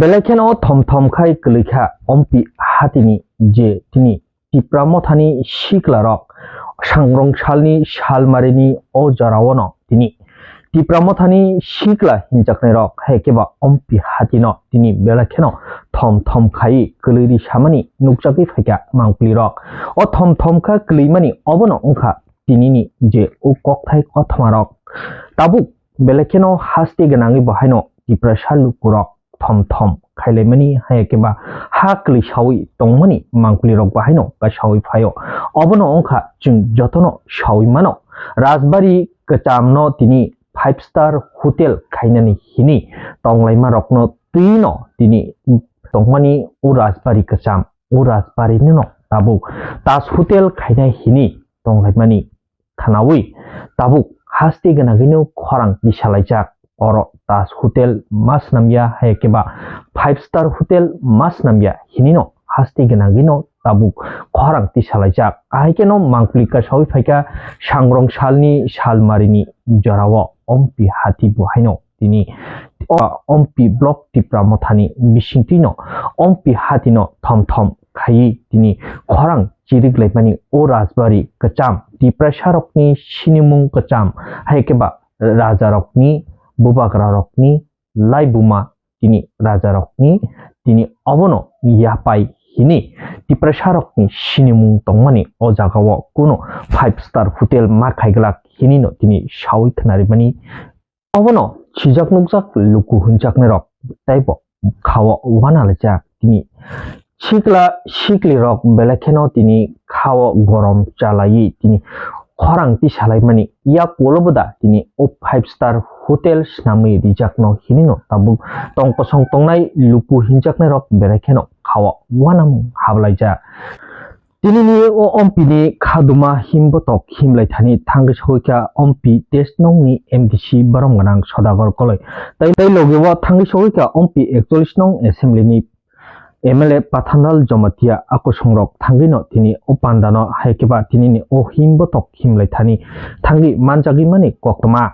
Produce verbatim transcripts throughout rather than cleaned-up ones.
Belai kheno thom thom khai kwlwi kha Ompi hatini je tini Tipra mothani sikla rok sangrong salni salmarini o jora o no tini Tipra mothani sikla hinjaknai rok hai khe ba Ompi hatino tini belai kheno thom thom khai kwlwi ri samani nukjagwi phaikha mangpli rok. O thom thom kha kwlwi mani obono wngkha tinini je o kokthai kothoma rok tabuk belai kheno haste gwnangwi bo haino Tiprasa lukurok thom thom khailaimani hai khe ba ha kwlwi sawi tongmani mangpli rok bo haino kasawi phaio. Obono wngkha chwng jotono sawi mano Rajbari kwchamno tini five star hotel khainani hini tonglaima rokno twino tini tongmani o Rajbari kwcham o Rajbari no tabuk Taj Hotel khainai hini tonglaimani khanawi tabuk haste gwnagwino khorang tisalaijak. Oro Taj Hotel ma swnamya hai khe ba five star hotel ma swnamya hinino haste gwnagwino tabuk khorang tisalaijak. Ahai kheno mangpli kasawi phaikha sangrong salni salmarini jorao Ompi hati bo haino tini o Ompi block Tipra mothani bisingtwino Ompi hatino thom thom khaiwi tini khorang chiriklaimani o Rajbari kwcham Tiprasarokni sinimung kwcham hai khe ba rajarokni bubagrarokni laibuma tini rajarokni tini obono yapai hini Tiprasarokni sinimung tongmani o jagao kuno five star hotel ma khaiglak hinino tini sawi khnarimani. Obono sijak nukjak luku hwnjaknairok teibo khao uanalaijak tini sikla siklirok belai kheno tini khao gorom chalaiwi tini khorang tisalaimani yak ulo boda tini o five star hotel swnamwi rijakno hinino tabuk tong kosong tongnai luku hinjaknairok belai kheno khao uanamung hablaijak. Tinini o Ompi ni khaduma himbotok himlai thani thangwi sogwi kha Ompi test nong ni M D C borom gwnang Sodagar Koloi. Tai, tai logi o thangwi sogwi kha Ompi ekchollish nong assembly ni M L A Pathanlal Jamatia akusung rok thangwi no tini o panda no hai khe ba tinini o himbotok himlai thani thangwi manjagwi mani koktwma.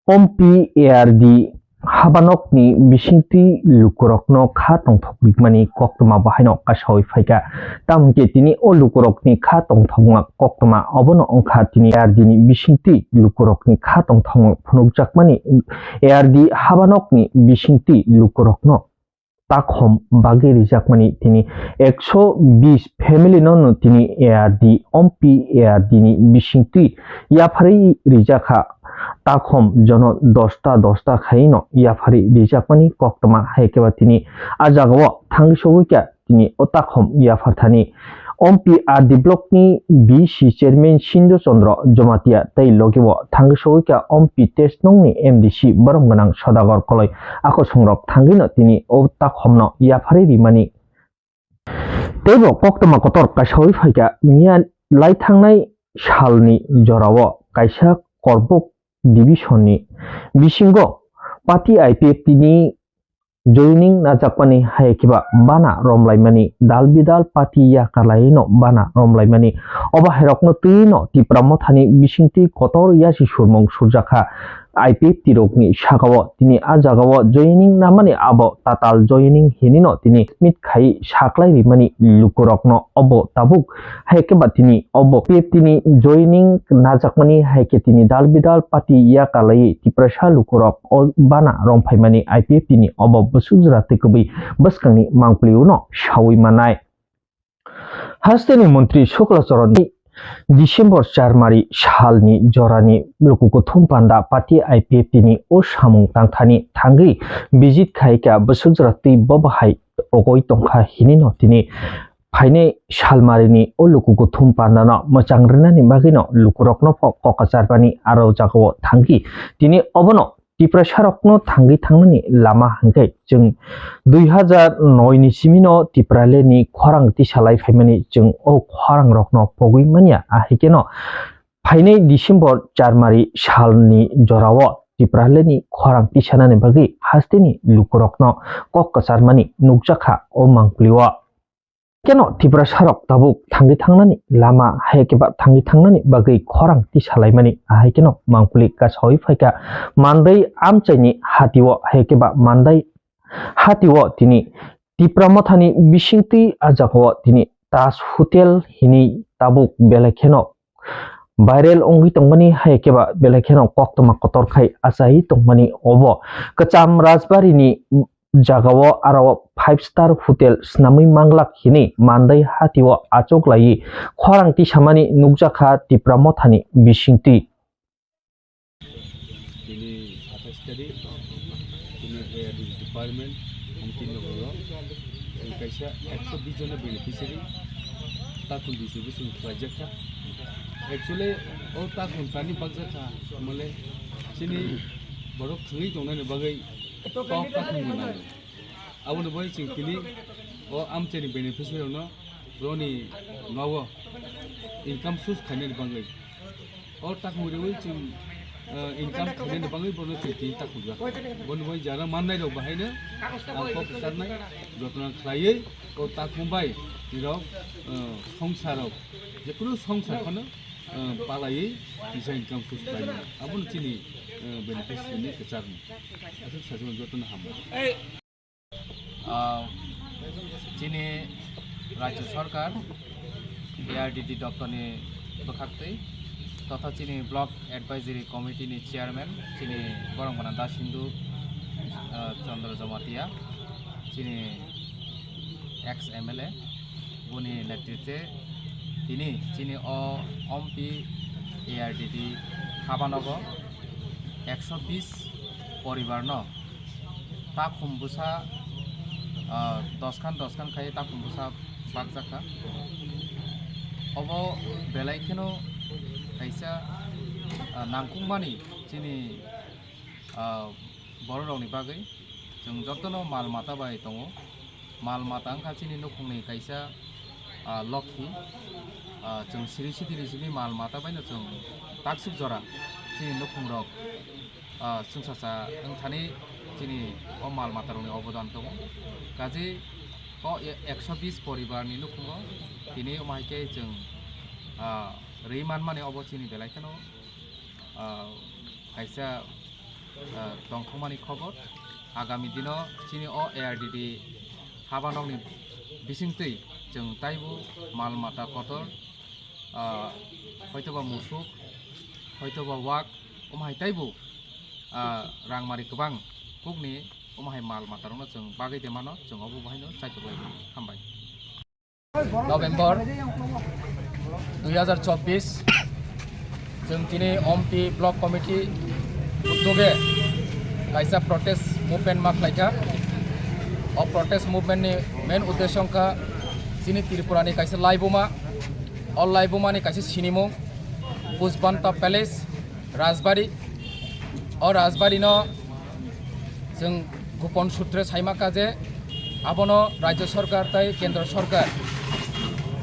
Ompi A R D habanokni bisingtwi lukurokno kha tongthok rikmani koktwma bo haino kasawi phaikha. Tamo hwnkhe tini o lukurokni kha tongthokma koktwma obono wngkha tini A R D ni bisingtwi lukurokni kha tongthokma phunukjakmani A R D habanokni bisingtwi lukurokno takhom bagwi rijakmani tini ekso bis family no no tini A R D, Ompi A R D ni bisingtwi yapharwi rijakha. Takhom jono dosta dosta khaino yapharwi rijakmani koktwma hai khe ba tini a jagao thangwi sogwi kha tini o takhom yapharthani. Ompi R D block ni B C chairman Sindhu Chandra Jamatia tei logi o thangwi sogwi kha Ompi test nong ni M D C borom gwnang Sodagar Koloi akusung rok thangwi no tini o takhom no yapharwi rimani. Teibo koktwma kotor kasawi phaikha miya lai thangnai salni jorao kaisa Korbuk division ni bisingo party I P F T ni joining najakmani hai khe ba bana romlaimani, dal bidal party yakarlaino bana romlaimani. Obo hairokno twino Tipra mothani bisingtwi kotor yasi surmung surjakha. I P F T rokni sakao tini a jagao joining namani abo tatal joining hinino tini smith khai saklai rimani lukurokno obo tabuk hai khe ba tini obo I P F T ni joining najakmani hai khe tini dal bidal party yakalai Tiprasa lukurok o bana romphaimani I P F T ni obo bwswk jora twi kwbwi bwskangni mangpli uno sawi manai. Hasteni montri Shukla Charan ni December charmari salni jorani luku kuthum panda party I P F T ni o samung tangthani thangwi visit khai kha bwswk jora twi bo bahai ogoi tongkha hinino tini phainai salmarini o luku kuthum pandano mwchang rwnani bagwino lukurokno pho kok kwchar bani aro jagao thangwi tini obono Tiprasarokno thangwi thangnani lama hwnkhe chwng dui hazar noi ni simino Tipralandni khorang tisalai phaimani chwng o khorangrokno pogwi manya, ahai kheno phainai December charmari salni jorao Tipralandni khorang tisanani bagwi hasteni lukurokno kok kwcharmani nukjakha o mangpilio. Keno Tiprasarok tabuk thangwi thangnani lama hai khe ba thangwi thangnani bagwi khorang tisalaimani, ahai keno mangpili kasawi phaikha mandai amchaini hatio hai khe ba mandai Hatio tini Tipra Mothani bisingtwi a jagao tini Taj Hotel hinwi tabuk belai kheno viral wngwi tongmani, hai khe ba belai kheno koktwma kotor khai achai tongmani. Obo kwcham Rajbari ni jagao aro five star hotel swnamwi manglak hinwi mandai hatio achuk laiwi khorang tisamani nukjakha Tipra Mothani bisingtwi. Tini athais tarik, tini A R D department, Hamti Nogoro, kaisa ekso bis jona beneficiary takhum distribution khlaijakha. Actually, o takhum tani bakjakha, mole chini borok thwngwi tongnani bagwi tok takhum bo nango. Aboni bagwi chwng tini o amchaini beneficiary rokno broni nogo income source khainani bagwi. O takhum riwi chwng, eh, income khainani bagwi bono chwng tini takhum rwkha. Boni bagwi jara mannai rok bahaino ang kok kwcharnai, jotno khlaiwi o takhum bai nirok, eh, songsarok, jekunu songsar phano, eh, palaiwi kisa income source khlainai. Abono chini, eh, beneficiary ni kwcharni. Aswk sajwk jotono hambai. Ah, chini Rajya Sarkar, A R D D doptorni bwkhaktwi, totha chini Block Advisory Committee ni Chairman, chini borom gwnang Dasindu, ah, Chandra Jamatia, chini ex M L A, boni netritwe tini chini o Ompi A R D D habanogo ekso bis poribarno takhum bwsa, ah, dos khan dos khan khai takhum bwsa bakjakha. Obo belai kheno kaisa, ah, nangkukmani chini, ah, bororokni bagwi. Chwng jotono mal mata bai tongo. Mal mata wngkha chini nukhungni kaisa, ah, lokhi. Ah, chwng siri sitiri simi mal mata baino chwng taksuk jora chini nukhungrok, ah, chwngsacha wngthani chini o mal matarokni obodan tongo. Kaje o e-, ekso bis poribarni nukhungo tini omo hai khe chwng, ah, rwi manmani obo chini belai kheno, ah, kaisa, ah, tongthokmani khobor. Agami dino chini o A R D D habanokni bisingtwi chwng taibo mal mata kotor, ah, hoitoba musuk, hoitoba wak, omo hai taibo, ah, rangmari kwbang kukni omo hai mal matarokno chwng bagwi de mano, chwng obo bahaino chaitok lai mano. Hambai. November dui hazar chobbish, chwng tini Ompi Block Committee uddoge kaisa protest movement ma khlaikha. O protest movement ni main uddesyo wngkha chini Tripura ni kaisa laibuma, o laibuma ni kaisa sinimung Pushpanta Palace, Rajbari. O Rajbari no chwng gopon sutre saima kha je abono Rajya Sarkar tai Kendra Sarkar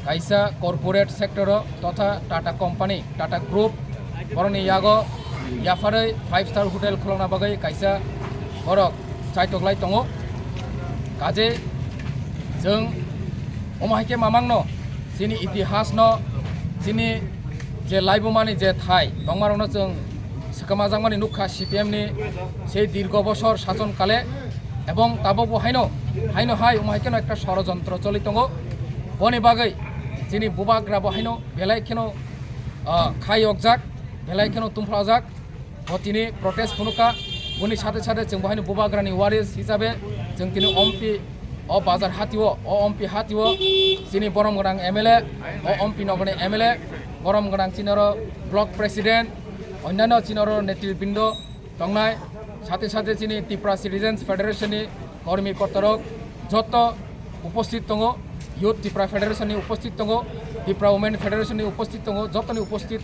kaisa corporate sector o totha Tata Company, Tata Group, borokni yago yapharwi five star hotel khulokna bagwi kaisa borok chaitok lai tongo. Kaje chwng omo hai khe mamangno chini itihasno, chini je laibumani je thai tongmarokno chwng swkamajakmani nukha C P M ni sei dirgo bosor sason kale, ebong tabukbo haino, haino hai omo hai kheno ekta sorojontro choli tongo. Boni bagwi chini bubagrabo haino belai kheno, ah, khai yokjak, belai kheno tumphlajak. Bo tini protest phunukha, boni sathe sathe chwng bo haino bubagrani waris hisabe chwng tini Ompi o bazar hatio, o Ompi hatio chini borom gwnang M L A, o Ompi nogorni M L A, borom gwnang chini oro block president, onnano chini oro netribrindo tongnai, sathe sathe chini Tripura Citizens Federation ni kormi kortorok joto uposthit tongo, Youth Tripura Federation ni uposthit tongo, Tripura Women Federation ni uposthit tongo, jotoni uposthit,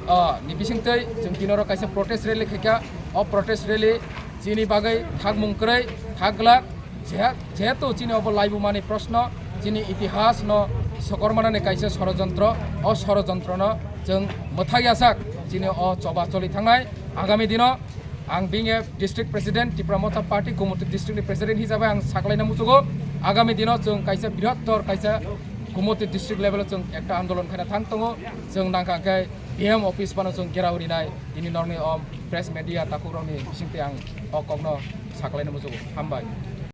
ah, ni bisingtwi chwng tini oro kaisa protest rally khaikha. O protest rally chini bagwi thakmung kwrwi, thak glak, jeha-, jehetu chini obo laibumani proshno, chini itihas no sokormanani kaisa sorojontro, o sorojontrono chwng mwthak yasak chini o choba choli thangnai. Agami dino ang being a district president, Tipra Motha Party, Gumoti district ni president hisabe ang saklaina muchugo. Agami dino chwng kaisa birottor kaisa Gumoti district level o chwng ekta andolon khaina thang tongo. Chwng nangkha khe D M office phano chwng gherao rinai, tini norni o press media takhuk rokni bisingtwi ang o kokno saklaina muchugo. Hambai.